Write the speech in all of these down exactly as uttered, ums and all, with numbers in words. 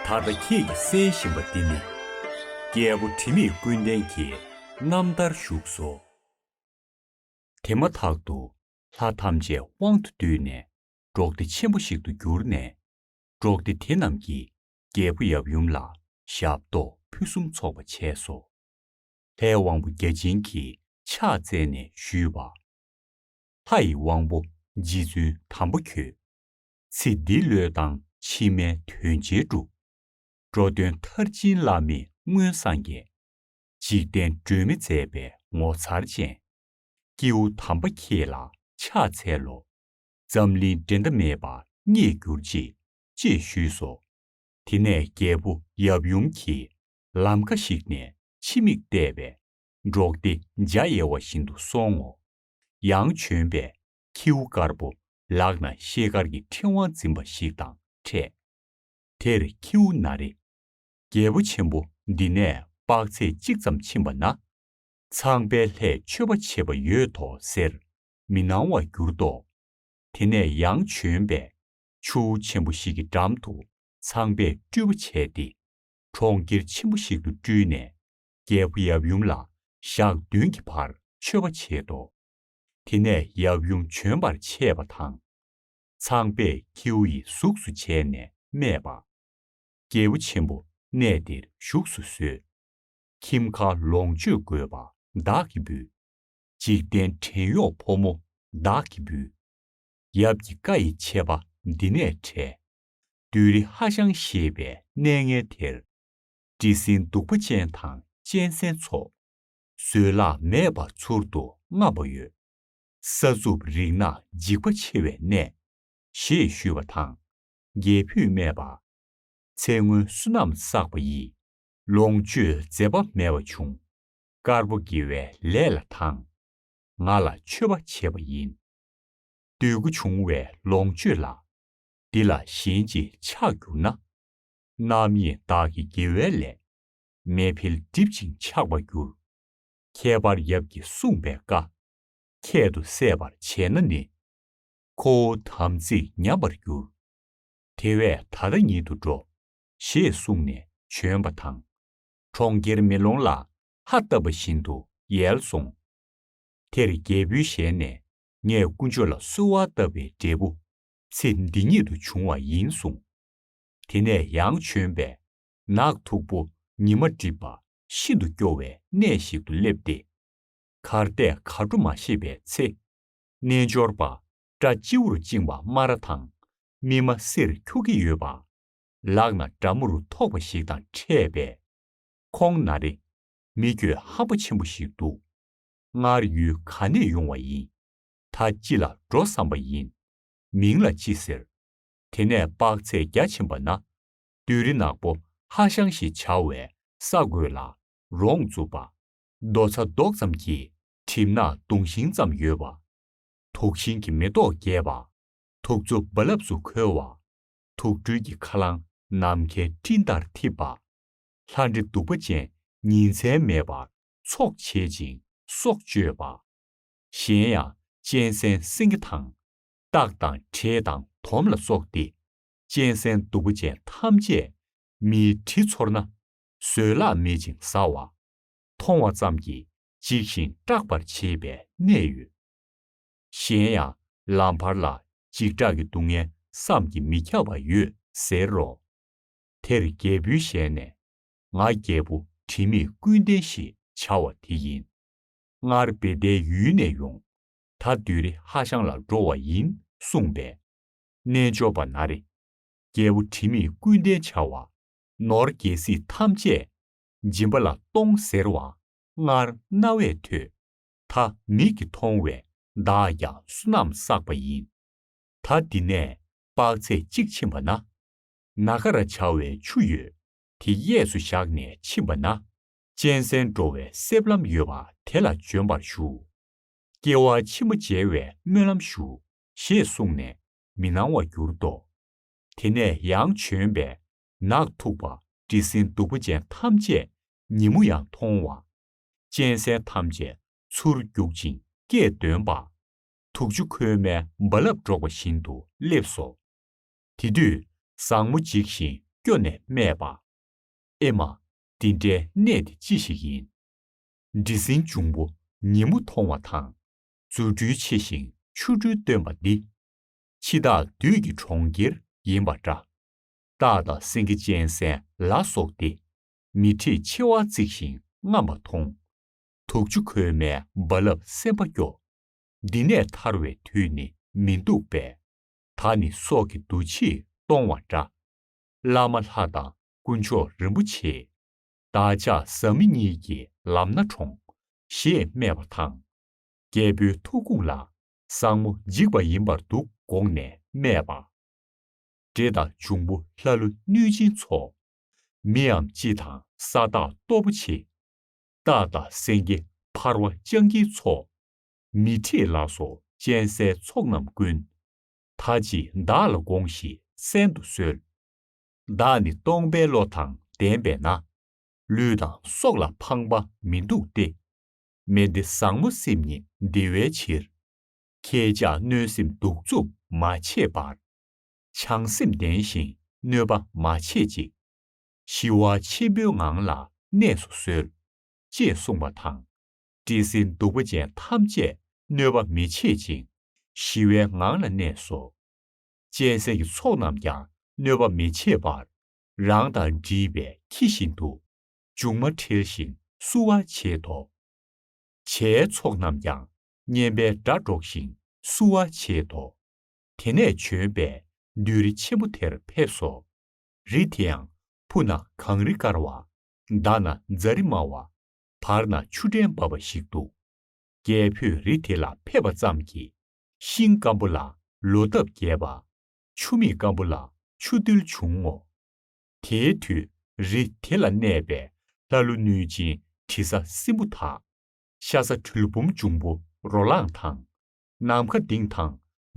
ད་ལྟ་ཁྱེད་ཀྱིས་གསན་བཞིན་པ་འདི་ནི། རྒྱལ་པོ་དྲི་མེད་ཀུན་ལྡན་གྱི་རྣམ་ཐར་བཞུགས་སོ། དེ་མ་ཐག་ཏུ་ལྷ་ཐམས་ཅད་དབང་དུ་བསྡུས་ནས་འབྲོག་སྡེ་ཆེན་པོ་ཞིག་ཏུ་གྱུར་ནས། འབྲོག་སྡེ་དེ་རྣམས་ཀྱིས་རྒྱལ་པོ་ཡབ་ཡུམ་ལ་ཞབས་ཏོག་ཕུན་སུམ་ཚོགས་པ་བྱས་སོ། ལྷའི་དབང་པོ་བརྒྱ་བྱིན་གྱིས་ཕྱག་བཙལ་ནས་ཞུས་པ། ལྷ་ཡི་དབང་པོ་རྗེ་བཙུན་དམ་པ་ཁྱོད། ཚེ་འདི་བློས་བཏང་ཕྱི་མའི་དོན་ཆེན་སྒྲུབ། འགྲོ་དོན་མཐར་ཕྱིན་བླ་མེད་མངོན་སངས་རྒྱས། འཇིག་རྟེན་སྒྲོན་མེ་མཛད་པའི་ངོ་མཚར་ཅན། སྐྱེས་བུ་དམ་པ་ཁྱེད་ལ་ཕྱག་འཚལ་ལོ། འཛམ་གླིང་འགྲན་ཟླ་མེད་པར་མཉེས་གྱུར་ཅིག་ཅེས་ཞུས་སོ། དེ་ནས་རྒྱལ་པོ་ཡབ་ཡུམ་གྱིས་ལམ་ཁ་ཞིག་ནས་ཕྱི་མིག་བལྟས་པས། འབྲོག་སྡེ་འཇའ་ཡལ་བ་བཞིན་དུ་སོང་ངོ་། ཡང་བྱོན་པས་ཁྱེའུ་དཀར་པོ་ལག་ན་ཤེལ་དཀར་གྱི་ཕྲེང་བ་འཛིན་པ་ཞིག་དང་འཕྲད། དེར་ཁྱེའུ་ན་རེ། རྒྱལ་པོ་ཆེན་པོ་འདི་ནས་དཔག་ཚད་གཅིག་ཙམ་ཕྱིན་པ་ན། ཚངས་པའི་ལྷས་མཆོད་པ་བྱེད་པ་ཡོད་དོ་ཟེར་མི་སྣང་བར་གྱུར་ཏོ། དེ་ནས་ཡང་བྱོན་པས་ཆུ་བོ་ཆེན་པོ་ཞིག་གི་འགྲམ་དུ་ཚངས་པས་སྤྲུལ་པ་བྱས་ཏེ། གྲོང་ཁྱེར་ཆེན་པོ་ཞིག་ཏུ་སྤྲུལ་ནས་རྒྱལ་པོ་ཡབ་ཡུམ་ལ་ཞག་བདུན་གྱི་བར་མཆོད་པ་བྱེད་དོ། དེ་ནས་ཡབ་ཡུམ་བྱོན་པར་ཆས་པ་དང་། ཚངས་པས་ཁྱེའུ་ཡི་གཟུགས་སུ་བྱས་ནས་སྨྲས་པ། རྒྱལ་པོ་ཆེན་པོ་གནས་འདིར་བཞུགས་སུ་གསོལ། ཁྱིམ་མཁར་ལོངས་སྤྱོད་དགོས་པ་བདག་གིས་འབུལ། འཇིག་རྟེན་བྲན་གཡོག་ཕོ་མོ་བདག་གིས་འབུལ། ཡབ་ཀྱི་བཀའ་ཡི་ཆད་པ་འདི་ནས་བྲལ། བདུད་རི་ཧ་ཤང་ཞེས་པའི་གནས་ངན་དེར། འདྲེ་སྲིན་གདུག་པ་ཅན་དང་གཅན་གཟན་ཚོགས། བཟོད་གླགས་མེད་པར་ཚུར་དུ་མངགས་པ་ཡོད། ས་འཚུབ་རིགས་ནག་འཇིགས་པ་ཆེ་བའི་གནས། ཞེས་ཞུས་པ་དང་། རྒྱལ་བུས་སྨྲས་པ། ཚེ་སྔོན་བསོད་ནམས་བསགས་པ་ཡིས། ལོངས་སྤྱོད་མཛད་པ་མེད་པ་བྱུང་། དཀར་པོ་དགེ་བའི་ལས་ལ་དང་། ང་ལ་མཆོད་པ་བྱས་པ་ཡིན། འདོད་དགུ་བྱུང་བའི་ལོངས་སྤྱོད་ལ། འདི་ལ་གཞན་གྱིས་ཆགས་གྱུར་ན། རྣམ་གཡེང་བདག་གི་དགེ་བའི་ལས། མེ་འཕེལ་འགྲིབ་ཅིང་ཆགས་པར་འགྱུར། ཁྱད་པར་ཡབ་ཀྱིས་གསུངས་པའི་བཀའ། ཁྱད་དུ་གསད་པར་བྱས་ན་ནི། ཁོ་བོ་དམ་ཚིག་ཉམས་པར་འགྱུར། དེ་བས་ད་ལྟ་ཉིད་དུ་འགྲོ། ཞེས་གསུངས་ནས་བྱོན་པ་དང་། གྲོང་ཁྱེར་མེ་ལོང་ལ་ཧ་བཏབ་པ་བཞིན་དུ་ཡལ་སོང་། དེར་རྒྱལ་པོའི་ཞལ་ནས། ངས་དཀོན་མཆོག་ལ་གསོལ་བ་བཏབ་པའི་འབྲས་བུ། ཚེ་འདི་ཉིད་དུ་འབྱུང་བ་ཡིན་གསུངས། དེ་ནས་ཡང་བྱོན་པས། ནགས་མཐུག་པོ་ཉི་མ་འགྲིབ་པ་ཤིན་ཏུ་སྐྱོ་བའི་གནས་ཤིག་ཏུ་སླེབས་ཏེ། གར་གཏད་གར་འགྲོ་མ་ཤེས་པའི་ཚེ། རྣལ་འབྱོར་པ་སྐྲ་སྤྱི་བོར་བཅིངས་པ་སྨ་ར་དང་། སྨིན་མ་སེར་འཁྱུག་གི་ཡོད་པ། ལག་ན་སྦྲ་མོ་རུ་ཐོགས་པ་ཞིག་དང་འཕྲད་པས། ཁོང་ན་རེ། མི་ཁྱོད་ཧམ་པ་ཆེན་པོ་ཞིག་འདུག་སྔར་ཡུལ་ག་ནས་ཡོང་བ་ཡིན། ད་ཅི་ལ་འགྲོ་བསམ་པ་ཡིན། མིང་ལ་ཅི་ཟེར། དེ་ནས་དཔག་ཚད་བརྒྱ་ཕྱིན་པ་ན། བདུད་རི་ནག་པོ་ཧ་ཤང་ཞེས་བྱ་བའི་ས་རྒོད་ལ་རོང་བཙུགས་པ། རྡོ་ཚ་རྡོག་ཙམ་གྱི་གྲིབ་ནག་གདུང་ཤིང་ཙམ་ཡོད་པ། དུག་ཤིང་གི་མེ་ཏོག་རྒྱས་པ། དུག་མཚོ་རྦ་རླབས་སུ་འཁོལ་བ། དུག་སྦྲུལ་གྱི་ཁ་རླངས་ནམ་མཁའི་སྤྲིན་ལྟར་འཐིབས་པ། ལྷ་འདྲེ་གདུག་པ་ཅན་ཉིན་མཚན་མེད་པར་ཚོགས་བྱེད་ཅིང་སྲོག་གཅོད་པ། གཞན་ཡང་གཅན་གཟན་སེང་གེ་དང་། སྟག་དང་དྲེད་དང་དོམ་ལ་སོགས་ཏེ། གཅན་གཟན་གདུག་པ་ཅན་ཐམས་ཅད་མིའི་དྲི་ཚོར་ན་བཟོད་གླགས་མེད་ཅིང་ཟ་བ། མཐོང་བ་ཙམ་གྱིས་འཇིགས་ཤིང་སྐྲག་པར་བྱེད་པའི་གནས་ཡོད། གཞན་ཡང་ལམ་བར་ལ་འཇིགས་སྐྲག་གི་སྡུག་བསྔལ་བསམ་གྱིས་མི་ཁྱབ་པ་ཡོད་ཟེར་རོ། དེར་རྒྱལ་པོའི་ཞལ་ནས། ང་རྒྱལ་པོ་དྲི་མེད་ཀུན་ལྡན་ཞེས་བྱ་བ་དེ་ཡིན། སྔར་བེ་ཏའི་ཡུལ་ནས་ཡོང་། ད་བདུད་རི་ཧ་ཤང་ལ་འགྲོ་བ་ཡིན་གསུངས་པས། རྣལ་འབྱོར་པ་ན་རེ། རྒྱལ་པོ་དྲི་མེད་ཀུན་ལྡན་བྱ་བ། ནོར་རྒྱལ་སྲིད་ཐམས་ཅད་སྦྱིན་པ་ལ་གཏོང་ཟེར་བ་སྔར་རྣ་བས་ཐོས། ད་མིག་གིས་མཐོང་བས་བདག་ཀྱང་བསོད་ནམས་བསགས་པ་ཡིན། ད་འདི་ནས་དཔག་ཚད་གཅིག་ཕྱིན་པ་ན། ན་ག་ར་བྱ་བའི་ཆུ་ཡོད། དེ་གཡས་སུ་བཞག་ནས་ཕྱིན་པ་ན། གཅན་གཟན་འགྲོ་བའི་གསེབ་ལམ་ཡོད་པ་དེ་ལ་འབྱོན་པར་ཞུ། སྐྱེ་བ་ཕྱི་མ་མཇལ་བའི་སྨོན་ལམ་ཞུ། ཞེས་གསུངས་ནས་མི་སྣང་བར་གྱུར་ཏོ། དེ་ནས་ཡང་བྱོན་པས་ནགས་མཐུག་པ་འདྲེ་སྲིན་གདུག་པ་ཅན་ཐམས་ཅད་ཉིན་མོ་ཡང་མཐོང་བ། གཅན་གཟན་ཐམས་ཅད་ཚུར་རྒྱུག་ཅིང་སྐད་འདོན་པ། དུག་ཆུ་ཁོལ་མའི་རྦ་རླབས་སྒྲོག་པ་བཞིན་དུ་སླེབས་སོ། དེ་དུས་བཟང་མོ་འཇིགས་ཤིང་ སྐྱོ་ནས་སྨྲས་པ། ཨེ་མ། འདི་འདྲའི་གནས་འདི་ཅི་ཞིག་ཡིན། འདྲེ་སྲིན་འབྱུང་པོ་ཉིན་མོ་མཐོང་བ་དང་། རྫུ་འཕྲུལ་ཆེ་ཞིང་ཆོ་འཕྲུལ་སྟོན་པ་འདི། འཆི་བདག་བདུད་ཀྱི་གྲོང་ཁྱེར་ཡིན་པ་འདྲ། སྟག་དང་སེང་གེ་གཅན་གཟན་ལ་སོགས་ཏེ། མི་ཁྲིད་མཆེ་བ་གཙིགས་ཤིང་རྔམ་པ་མཐོང་། དུག་ཆུ་ཁོལ་མའི་རྦ་རླབས་སེམས་པ་སྐྱོ། འདི་ནས་ཐར་བའི་དུས་ནི་མི་འདུག་པས། ད་ནི་སྲོག་གི་འདུ་བྱེད་གཏོང་བ་འདྲ། བླ་མ་ལྷ་དང་དཀོན་མཆོག་རིན་པོ་ཆེ། བདག་ཅག་བཟའ་མི་གཉིས་ཀྱི་ལམ་སྣ་དྲོངས། ཞེས་སྨྲས་པ་དང་། རྒྱལ་པོའི་ཐུགས་དགོངས་ལ། བཟང་མོ་འཇིགས་པ་ཡིན་པར་འདུག་དགོངས་ནས་སྨྲས་པ། འདྲེ་དང་འབྱུང་པོ་ལྷ་ཀླུ་གནོད་སྦྱིན་ཚོགས། མིའམ་ཅི་དང་ས་བདག་སྟོབས་པོ་ཆེ། སྟག་དང་སེང་གེ་འཕར་བ་སྤྱང་ཀིའི་ཚོགས། མི་ཁྲིད་ལ་སོགས་གཅན་གཟན་ཚོགས་རྣམས་ཀུན། ད་ཅི་བདག་ལ་དགོངས་ཤིག་གསན་དུ་གསོལ། བདག་ནི་སྟོང་པའི་བློ་དང་ལྡན་པས་ན། ལུས་དང་སྲོག་ལ་ཕངས་པ་མི་འདུག་སྟེ། མེ་འདི་བཟང་མོ་སེམས་ཉིད་བདེ་བའི་ཕྱིར། ཁྱེད་ཅག་གནོད་སེམས་གདུག་རྩུབ་མ་བྱེད་པར། བྱང་སེམས་ལྡན་ཞིང་གནོད་པ་མ་བྱེད་ཅིག། ཞི་བ་ཆེན་པོའི་ངང་ལ་གནས་སུ་གསོལ། ཅེས་གསུངས་པ་དང་། འདྲེ་སྲིན་གདུག་པ་ཅན་ཐམས་ཅད་གནོད་པ་མི་བྱེད་ཅིང་ཞི་བའི་ངང་ལ་གནས་སོ། གཅན་གཟན་གྱི་ཚོགས་རྣམས་ཀྱང་གནོད་པ་མི་བྱེད་པར། རང་དང་འདྲིས་པའི་ཁྱི་བཞིན་དུ། མཇུག་མ་ཁྲེལ་ཞིང་བསུ་བ་བྱེད་དོ། བྱའི་ཚོགས་རྣམས་ཀྱང་སྙན་པའི་སྒྲ་སྒྲོགས་ཤིང་བསུ་བ་བྱེད་དོ། དེ་ནས་བྱོན་པས་བདུད་རི་ཆེན་པོ་དེར་ཕེབས་སོ། རི་དེའང་ཕུ་ན་གངས་རི་དཀར་བ། མདའ་ན་ཛ་རི་དམར་བ། བར་ན་ཆུ་ཕྲན་འབབ་པ་ཞིག་འདུག། རྒྱལ་པོས་རི་དེ་ལ་ཕེབས་པ་ཙམ་གྱིས། ཤིང་སྐམ་པོ་ལ་ལོ་འདབ་རྒྱས་པ། ཆུ་མིག་སྐམ་པོ་ལ་ཆུ་རྡུལ་འབྱུང་ངོ་། དེའི་དུས་རི་དེ་ལ་གནས་པའི་ལྷ་ཀླུ་གནོད་སྦྱིན་དྲི་ཟ་སྲིན་པོ་དག། ཤ་ཟ་གྲུལ་བུམ་འབྱུང་པོ་རོ་ལངས་དང་། ནམ་མཁའ་ལྡིང་དང་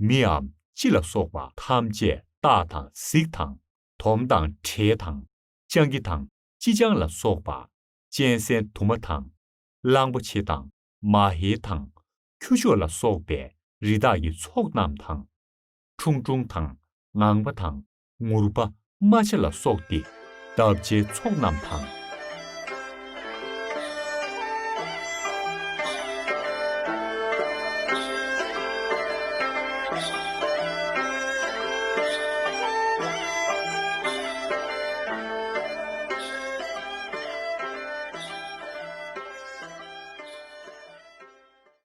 མིའམ་ཅི་ལ་སོགས་པ་ཐམས་ཅད་སྟག་དང་གཟིག་དང་དོམ་དང་དྲེད་དང་སྤྱང་ཀི་དང་ཅི་ལྕང་ལ་སོགས་པ། གཅན་གཟན་དུ་མ་དང་། གླང་པོ་ཆེ་དང་མ་ཧེ་དང་ཁྱུ་མཆོག་ལ་སོགས་པའི་རི་དྭགས་ཀྱི་ཚོགས་རྣམས་དང་། ཁྲུང་ཁྲུང་དང་ངང་པ་དང་ངུར་པ་རྨ་བྱ་ལ་སོགས་ཏེ་འདབ་བྱའི་ཚོགས་རྣམས་དང་